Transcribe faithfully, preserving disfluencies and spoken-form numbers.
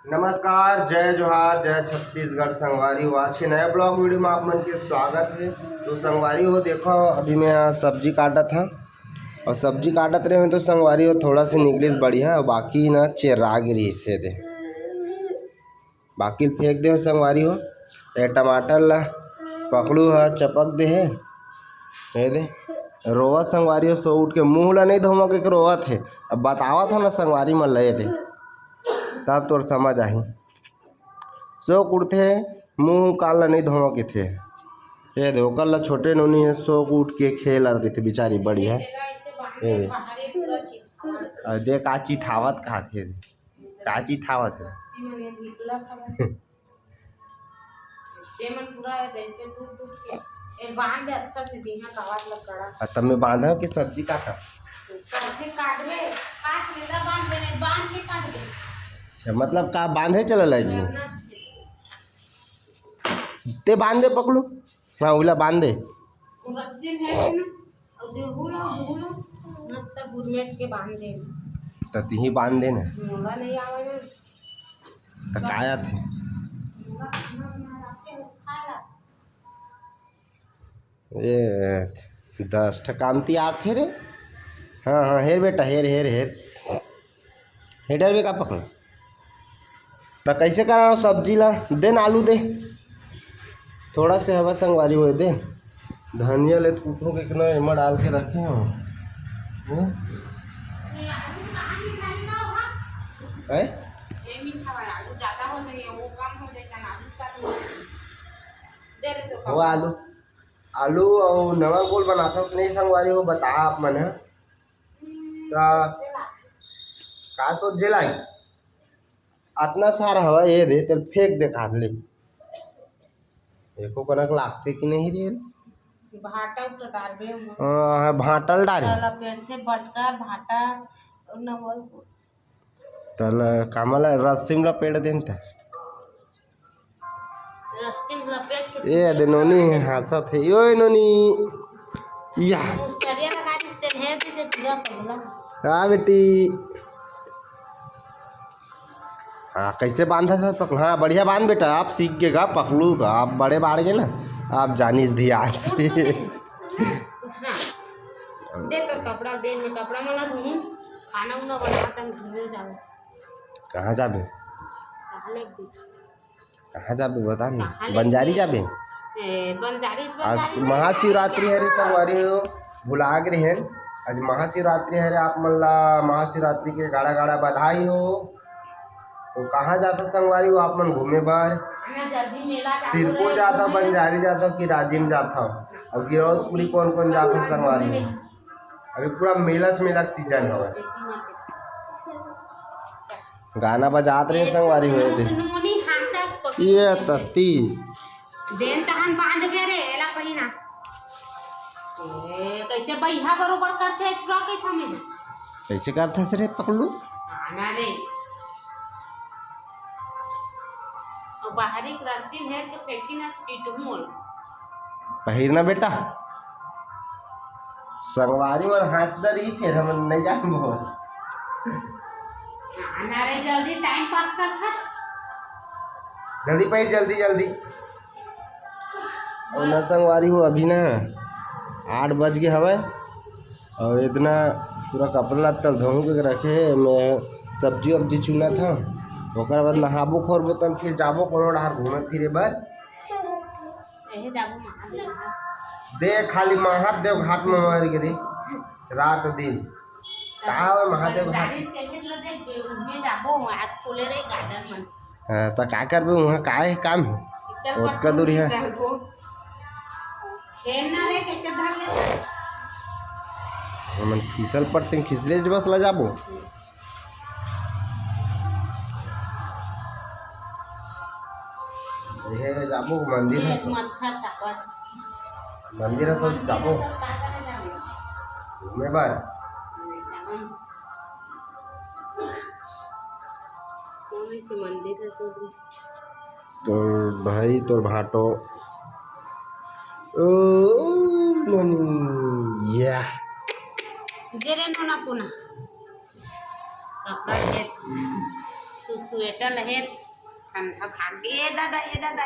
नमस्कार, जय जोहार, जय छत्तीसगढ़ संगवारी हो। आज के नया ब्लॉग वीडियो में आप मन के स्वागत है। तो संगवारी हो, देखो, अभी मैं यहाँ सब्जी काटत हँव और सब्जी काटत रहे हँव तो संगवारी हो, थोड़ा से निकलिस बढ़िया, बाकी ना चेरा गे रहिस हे दे, बाकी ल फेंक दे हँव संगवारी हो। ये टमाटर ला पकलू ह चपक दे हे, ये दे रोवत संगवारी हो, सो उठ के मुँह ला नहीं धोवा के रोवत हे। अब बतावत हँव ना संगवारी मन ला, ये दे तब तोर समझ आही। सो उठथे, मुँह कान ला नहीं धोवा कथे। ये दे ओकर ला छोटे नोनी हे, सो उठ के खेलत रहिथे बिचारी, बढ़िया। ये दे। अउ देख का चिथावत खाथे, का चिथावत हे। रस्सी मन ये निकलत हवय। ते मन पूरा जैसे टूट टूट के। ए, बांध दे अच्छा से, दिहा कावत लग कड़ा। आ, तब मैं बांधा कि सब्जी काटा? सब्जी काटबे, काट ले, ला बांध दे, नहीं बांध के काटबे। अच्छा, मतलब का बांधे चलल है जी? करना अच्छे। ते बांध दे पकलू। हाँ, उला बांध दे। वो रस्सी है ना, और जो हुलो, हुलो, मस्त गुरमेट के बांध दे। त तिही बांध दे ना। मोला नहीं आवे ना। त काय आथे? ए, दस ठा कामती आथे रे। हाँ, हाँ, हेर बेटा, हेर, हेर, हेर। हेर डरबे का पकला? त कैसे कराओ सब्जी ला? दे ना आलू दे। थोड़ा से हवा संगवारी होए दे। धनिया ले कुटो के इतना एमा डाल के रखे हो। हैं? हैं? वो आलू, आलू अउ नवा गोल बनाता कि नहीं संगवारी हो, बता आप मन ह। त का सोच जेला? अतना सारा हवा, ये दे, तेल फेंक दे खाद ले। एको कनक लागथे कि नहीं रे? भाटा उठा डारबे ओमा। हाँ, हाँ, भाटा ल डारे। तला पेड़थे बटकर भाटा, नवल। तला कामला रस्सी म लपेट देन त। रस्सी म लपेट के ए दे नोनी हंसत हे। ओए नोनी, या। मुस्तरिया लगा दिस तेल है, जैसे पूरा पगला। हाँ बेटी। हाँ, कैसे बांधा था पकलू? हाँ, बढ़िया बांध बेटा, आप सीख गे गा पकलू का, आप बड़े बाढ़ गे ना, आप जानिस ध्यान से। हाँ। दे तोर कपड़ा, दे मैं कपड़ा मला धोऊं, खाना उना बना तन घूमे जावे। कहाँ जाबे? कहाँ ले दे? कहाँ जाबे बता ना? कहाँ ले बंजारी दे? जाबे? ए, बंजारी, आज बंजारी महाशिवरात्रि हरे संगवारी हो, भुला गे रहेन। आज महाशिवरात्रि हरे, आप मन ला महाशिवरात्रि के गाड़ा गाड़ा बधाई हो। तो कहाँ जाता संगवारी हो आप मन घूमे बर? सिरपुर जाता, बंजारी जाता कि राजिम जाता? और गिरौदपुरी कौन कौन जाता संगवारी हो? अभी पूरा मेला च मेला के सीजन हवय। गाना बजात रहे संगवारी हो दे। ये तत्ती। देन तहन बांध के रे, एला पहिना। ए, कैसे बइहा बरोबर करथे, पूरा कैसा में? कैसे करथस रे पकलू? आना रे। और बाहरी रस्सी है तो फेंकी ना, पीटहूं ओला। पहिरना बेटा। संगवारी मन हंस डरही, फिर हम नहीं जानबो। आना रे, जल्दी टाइम पास कर था। जल्दी पहिर, जल्दी, जल्दी। और ना संगवारी हो, अभी ना आठ बज गे हवय और इतना पूरा कपड़ा लत्ता धोऊ के रखे हे। मैं सब्जी वब्जी चुनत हंव, ओकर बाद नहाबो खोरबो, तब फिर जाबो कोनो डहार घूमे फिरे बर। एहे जाबो महादेव घाट। दे खाली महादेव घाट में मर गे रे, रात दिन। का हवय महादेव घाट? गाड़ी से खेत लो दे, उहे जाबो, आज खोले रे गार्डन मन। हाँ, त का करबे वहाँ, का हे काम हे? फिसल ओतका पट्टी दूर हे। में चलबो। खेलना रे, कैसे धर ले? हमन फिसल पट्टी में खिसले बस ला जाबो। एहे जाबो मंदिर ये हे तो। मच्छर चापत। मंदिर हे तो जाबो। मंदिर हे तो का करे जाबो? घूमे बर। कौन से मंदिर हे सो? तोर भाई, तोर भाटो। ओ, नोनी, या। जे रे नोना पुना। कपड़ा के सुसु स्वेटर लहे, ठंडा भाग गे। ए दादा, ए दादा,